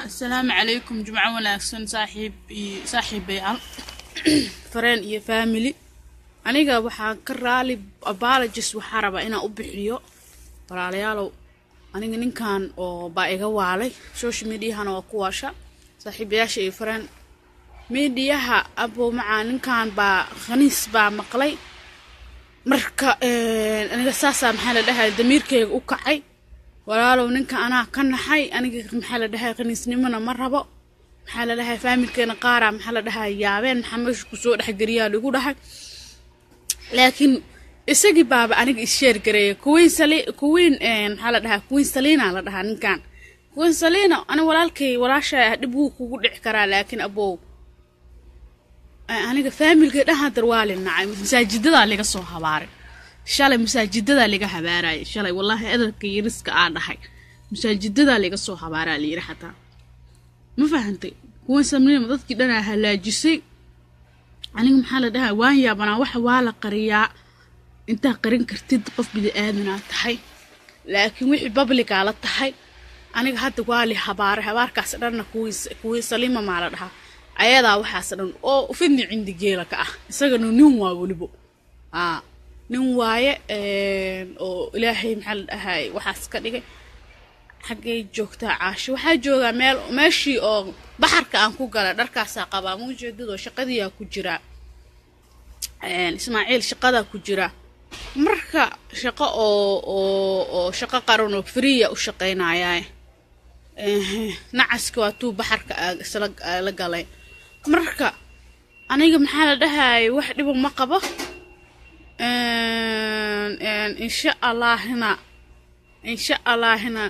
Asalaamu calaykum, jumco wanaagsan saaxiib iyo saaxiibayaal, friend iyo family. Aniga waxaa ka raali apologies, waxaa rabaa inaan u bixiyo walaalayaalow. Aniga ninkan oo baa iga waalay social mediahana waa ku waasha, saaxiibayaasha iyo friend mediaha. Abo macaa, ninkan baa khaniis baa maqlay. Marka aniga saasaa, maxaa la dhahay, damiirkayga u kacay. Walaalow, ninka anaa ka naxay. Aniga, maxaa la dhahay, khaniisnimona ma rabo. Maxaa la dhahay, faamilkeena qaaraa, maxaa la dhahay, yaabeen, maxaa meesha kusoo dhexgeliyaa lagu dhahay. Laakiin isagii baaba aniga is-share gareeya. Queen Sali, Queen, maxaa la dhahaa, Queen Salina la dhahaa ninkan. Queen Salina, ani walaalkay, walaashay ah, dhib wuu kugu dhici karaa, laakiin abow, aniga faamilkay dhahan darwaali nacay. Masaajidadaa laga soo habaaray shalay, masaajidadaa laga habaarayay shalay. Wallaahi edalka yariska aa dhahay, masaajidadaa laga soo habaaraa layiri xataa. Ma fahantay? Queen Salina dadkii dhanaa halaajisay. Aniga, maxaa la dhahaa, waan yaabanaa. Waxa waa la qariyaa intaa qarin kartid, qof bini aadanaa tahay, laakiin wixii public-aa la tahay. Aniga hadda waa li habaaray. Habaarkaas dhanna kuwii Saliima maa la dhahaa, ayadaa waxaas dhan oo fidni cindi geela ka ah. Isagana nin waa welibo, aa nin waaye oo Ilaahay, maxaa la dhahay, waxaas ka dhigay. Xaggay joogtaa Caasho? Waxaa joogaa meel meeshii oo baxarka aan ku galay. Dharkaasaa qabaa muujeedadoo shaqadiyaa ku jiraa. Ismaaciil shaqadaa ku jira. Marka shaqo oo shaqo qaran oo free-ya u shaqaynayaa. Nacaska waa tuu baxarka isla la galay. Marka aniga, maxaa la dhahayay, wax dhibo ma qabo. Insha Allahna, insha Allahna,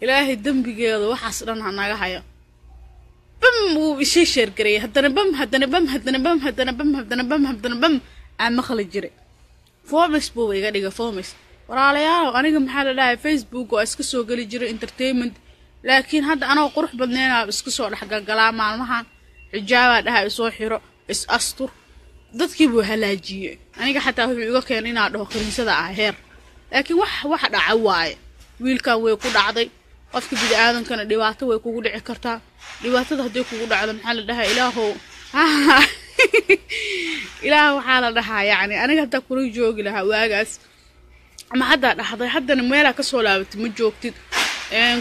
Ilaahay dembigeeda waxaas dhan ha naga hayo. Bam, wuu isii share gareeyay, haddana bam, haddana bam, haddana bam, haddana bam, haddana bam, haddana bam aan maqli jiray. Famous buu iga dhigay, famous. Walaalayaalow, aniga, maxaa la dhahay, Facebook waa iska soo geli jiray entertainment, laakiin hadda anoo qurux badneynaa iska soo dhexgalgalaa maalmahan. Xijaabaa dhaha isoo xiro, is astur. Dadkii buu halaajiyey. Aniga xataa wuxuu iga keenay inaa dhaho kaniisada ah heer, laakiin wax dhaca waaye. Wiilkan way ku dhacday. Qofka bini-aadankana dhibaato way kugu dhici kartaa. Dhibaatada hadday kugu dhacdo, maxaa la dhahaa, Ilaahow, Ilaah, waxaa la dhahaa, yacni aniga haddaa kula joogi lahaa waagaas ama haddaa dhahday, haddana meelaa kasoo laabatay ma joogtid.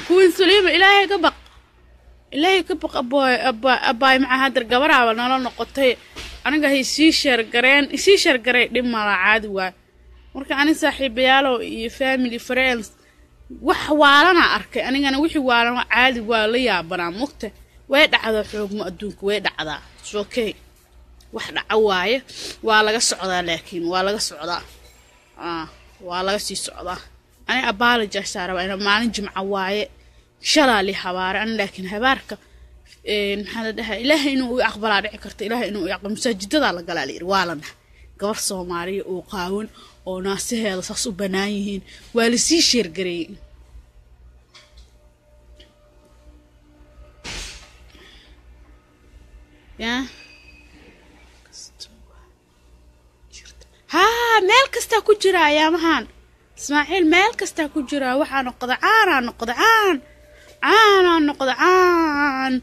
Queen Saliima, Ilaahay ka baq, Ilaahay ka baq. Aboy, abaay maxaa haddar gabaraaba nala noqotay. Aniga hay sii share gareen, isii share garay, dhib mala, caadi waay. Marka ani saaxiibayaalow iyo family friends, wax waalana arkay. Anigana wixii waalan caadi waa la yaabanaa mugta. Way dhacdaa, xoogmo adduunka way dhacdaa. It's okay, wax dhaca waaye, waa laga socdaa, laakiin waa laga socdaa, waa laga sii socdaa. Ani apologize rabaa ina maalin Jimca waaye, shalaa li habaaray ani, laakiin habaarka, maxaa la dhahaa, Ilaahay inuu i aqbalaa dhici karta, Ilaahay inuu i aqbalo. Masaajidadaa la galaa la yidhi, waa la dhaha gabar Soomaaliya oo qaawan oo naasaheeda saas u bannaan yihiin, waa lasii share gareeyey. Ya haa, meel kastaa ku jira ayaamahan Ismaaciil, meel kastaa ku jira. Waxaa noqda caanaa, noqda caan, caanaa noqda caan.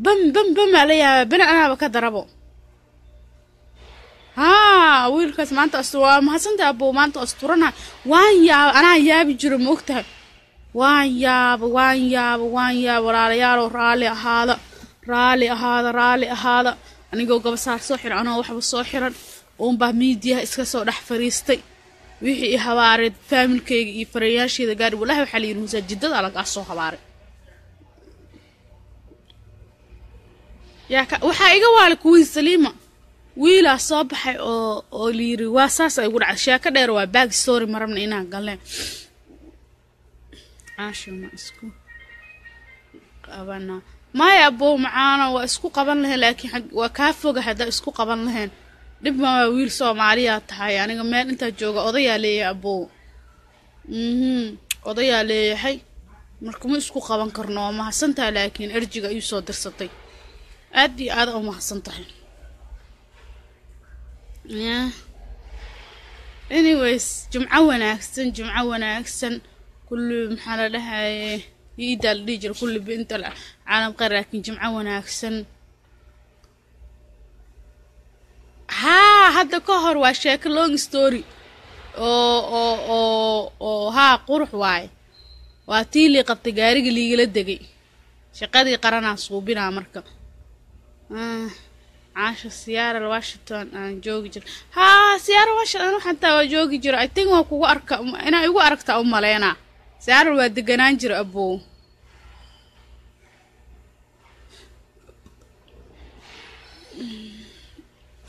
Bam bam bamaa la yaabaa, bani anaaba ka darabo. Haa, wiilkaas maanta waa mahadsantahay abow, maanta asturana. Waan yaaba, anaa yaabi jiro, ma ogtahay? Waan yaaba, waan yaaba, waan yaaba. Walaalayaalow, raalli ahaada, raalli ahaada, raalli ahaada. Anigoo gabasaar soo xiran, anoo waxba soo xiran uunbaa miidiyaha iska soo dhex fariistay. Wixii i habaareed faamilkayga iyo farayaasheeda gaari. Wallahi waxaa la yidhi masaajidada lagaa soo habaaray. Yaa waxaa iga waalay kuwii Saliima. Wiilaa soo baxay oo layiri waa saas ay ugu dhacday. Sheeko dheer waa, back story ma rabna inaan galneen. Caasho, ma isku qabanaa? Maya abow macaano, waa isku qaban lahayn, laakiin waa kaa foga. Haddaa isku qaban lahayn dhib ma waa, wiil Soomaaliyaa tahay. Aniga meel intaa jooga odayaa leeyahay abow, odayaa leeyahay. Marka ma isku qaban karno. Waa mahadsantahay, laakiin erjiga ayuu soo dirsatay. Aad iyo aada u mahadsan tahay. Yeah. Anyways, jumco wanaagsan, jumco wanaagsan kullu. Maxaa la dhahaye? Iidaa la dhihi jira kulli binta caalam khayr, laakiin jimco wanaagsan. Haa, hadda ka hor waa sheeko long story oo oo oo oo haa, qurux waaye. Waa tii lii qabtay, gaariga liigala degay, shaqadii qaranaa suubinaa. Marka Caasha, Seattle Washington aan joogi jiro. Haa, Seattle Washington xataa waa joogi jiro. I think waa kugu arka, inaa igu aragta u maleynaa. Seattle waa deganaan jiro, abow.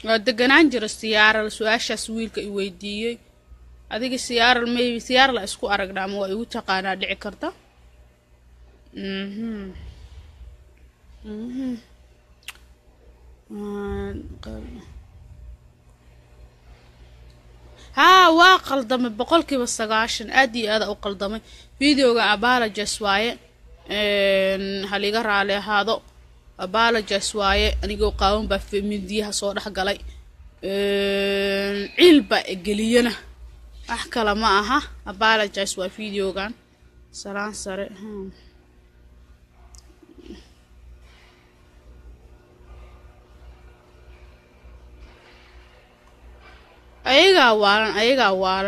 Waa deganaan jiro Seattle. Su-aashaas wiilka i weydiiyey adiga, Seattle, maybe Seattle isku aragna ama waa igu taqaanaa, dhici karta. mhm Haa, waa qaldamay 90%, aad iyo aada u qaldamay videoga. Apologize waaye, haliga raali ahaado. Apologize waaye, anigoo qaawan baa mindiyaha soo dhex galay, ciil baa geliyana, wax kale ma aha. Apologize waa videogan. Salaan sare. Ayagaa waalan, ayagaa waalan.